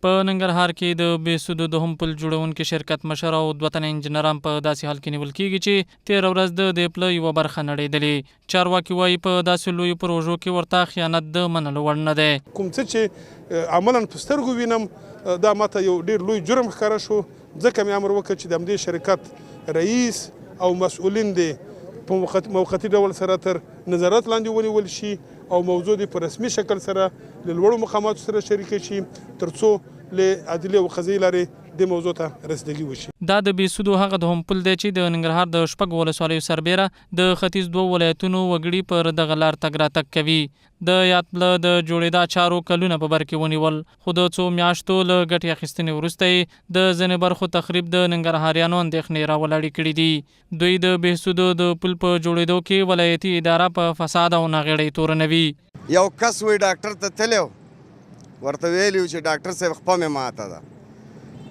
په ننګرهار کې د بهسودو دوهم پل جوړونکي شرکت مشر او دوه تنه انجنیران په داسې حال کې نیول کېږي چې تېره ورځ د دې پله یوه برخه نړېدلې. چارواکي وايي، په داسې لویو پروژو کې ورته خیانت د منلو وړ نه دی. کوم څه چې عملاً په سترګو وینم دا ماته یو ډېر لوی جرم ښکاره شو، ځکه مې امر وکړ چې د همدې شرکت رئیس او مسؤلین دې په موقتي ډول سره تر نظارت لاندې ونیول شي او موضوع دې په رسمي شکل سره له لوړو مقاماتو سره شریکه شي ترڅو له عدلي او قضايي لارې دې موضوع ته رسیدګي وشي. دا د بېسودو هغه دوهم پل دی چې د ننګرهار د شپږو ولسوالیو سربېره د ختیځ دوو ولایتونو وګړي پر دغه لار تګ راتګ کوي. د یاد پله د جوړېدا چارو کلونه په بر کې ونیول، خو د څو میاشتو له ګټې اخیستنې وروسته یې د ځینې برخو تخریب د ننګرهاریانو اندېښنې راولاړې کړې دي. دوی د بهسودو د پل په جوړېدو کې ولایتي اداره په فساد او ناغېړۍ تورنوي. یو کس وایي ډاکټر ته تللی و، ورته ویلي وو چې ډاکټر صاحب خپه مې ماته ده.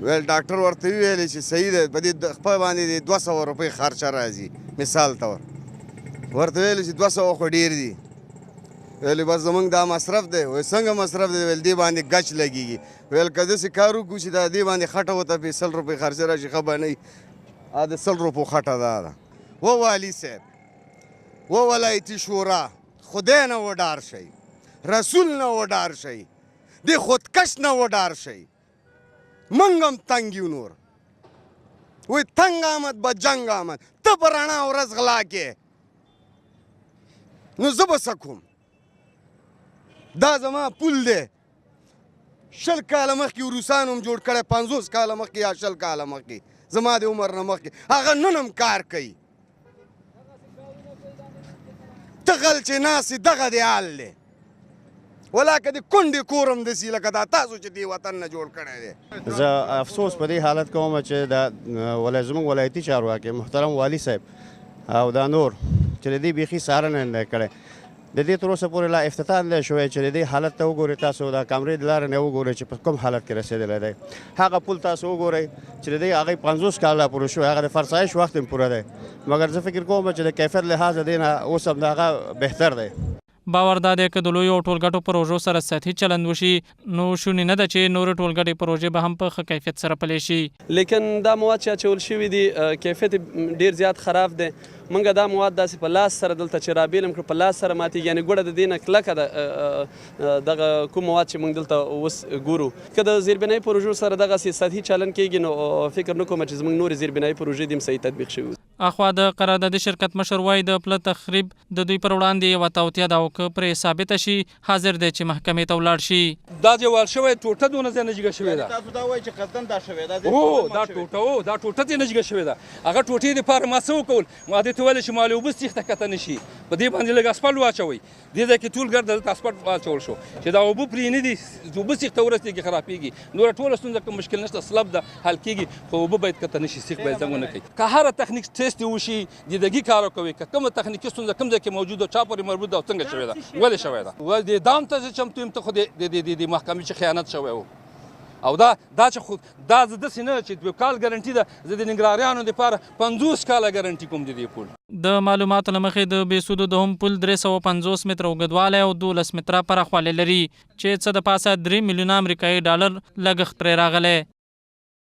ویل ډاکټر ورته وویل چې صحیح ده، په دې خپه باندې دې 200 روپۍ خرچه راځي. مثال ته ورته ویل چې 200 خو ډېر دي. ویل بس زمونږ دا مصرف دی. ویل څنګه مصرف دی؟ ویل دې باندې ګچ لګېږي. ویل که داسې کار وکړو چې دا دې باندې خټه وتپې 100 روپۍ خرچه راشي ښه به نه وي. د 100 روپو خټه دا ده. و والي صاحب، و ولایتي شورا، خدای نه وډار شئ، رسول نه وډار شئ، دې خودکش نه وډار شئ. موږ هم تنګ یو نور. وی تنګ آمد به جنګ آمد. ته په رڼا ورځ غلا کې، نو زه به څه کوم؟ دا زما پول دی. 20 کاله مخکې روسانو هم جوړ کړی، 50 کاله مخکې یا 20 کاله مخکې، زما د عمر نه مخکې، هغه نن هم کار کوي. ته غل چې ناست یې دغه دې حال دی. ولا که د کونډې کور هم داسې لکه دا تاسو چې دې وطن نه جوړ کړی دی. زه افسوس په دې حالت کوم چې د زموږ ولایتي چارواکي محترم والي صاحب او دا نور چې د دې بیخي څارنه نه دی کړی. د دې تر اوسه پورې لا افتتاح نه دی شوی چې د دې حالت ته وګورئ. تاسو دا کمرې د لارې نه وګورئ چې په کوم حالت کې رسېدلی دی. هغه پل تاسو وګورئ چې د دې هغې 50 کاله لا پوره شوی، هغه د فرسایش وخت هم پوره دی، مګر زه فکر کوم چې د کیفیت لحاظه دې نه اوس هم د هغه بهتر دی. باور دا دی که د لویو او ټولګټو پروژو سره سطحي چلند وشي نو شونې نه ده چې نورې ټولګټې پروژې به هم په ښه کیفیت سره پلې شي. لیکن دا مواد چې اچول شوي دي کیفیت یې ډیر زیات خراب دی. مونږ دا مواد داسې په لاس سره دلته چې رابیلم کړو په لاس سره ماتیږي، یعنې ګوړه د دې نه کلکه ده. دغه کوم مواد چې مونږ دلته اوس ګورو که د زیربنایي پروژو سره دغسې سطحي چلند کیږي نو فکر نه کوم چې زمونږ نورې زیربنایي پروژې دې هم صحیح تطبیق شوي اوسي. اخوا د قراردادي شرکت مشر وايي، د پله تخریب د دوی پر وړاندې یوه توطیه ده او که پرې ثابته شي، حاضر دی چې محکمې ته ولاړ شي. دا دیوال شوی ټوټه دونه ځای نه جګه شوې ده. یعنې تاسو دا وایئ چې قصداً دا شوې ده؟ هو دا ټوټه هو دا ټوټه ځای نه جګه شوې ده. هغه ټوټې لپاره ما څه وکول، ما دې ته ویل چې مالې اوبه سیخ ته کښته نه شي، په دې باندې لږ اسفلټ واچوئ. دې ځای کې ټول ګرد دلته اسفلټ واچول شو چې دا اوبه پرې نه دي، اوبه سیخ ته ورسېږي خرابېږي. نوره ټوله ستونزه کوم مشکل نشته، سلب ده حل کېږي، خو اوبه باید کښته نه شي، سیخ باید زنګ ونه کوي. که هره تخنیک ټیسټ دې وشي، دیدګي کار وکوي، که کومه تخنیکي ستونزه کوم ځای کې موجوده، چا پورې مربوط ده او څنګه شوې ده، ولې شوې ده. ول دې دام ته زه چمتو یم، ته خو دې محکمې چې خیانت شوی و. او دا دا چې خو دا زه داسې نه چې 2 کال ګارنټي ده، زه د ننګرهاریانو دپاره 50 کاله ګارنټي کوم د دې پول. د معلوماتو له مخې د بېسودو دوهم پل 350 متره اوږدوالی او 12 متره پراخوالی لري چې څه د پاسه 3 میلیونه امریکایي ډالر لګښت پرې راغلی.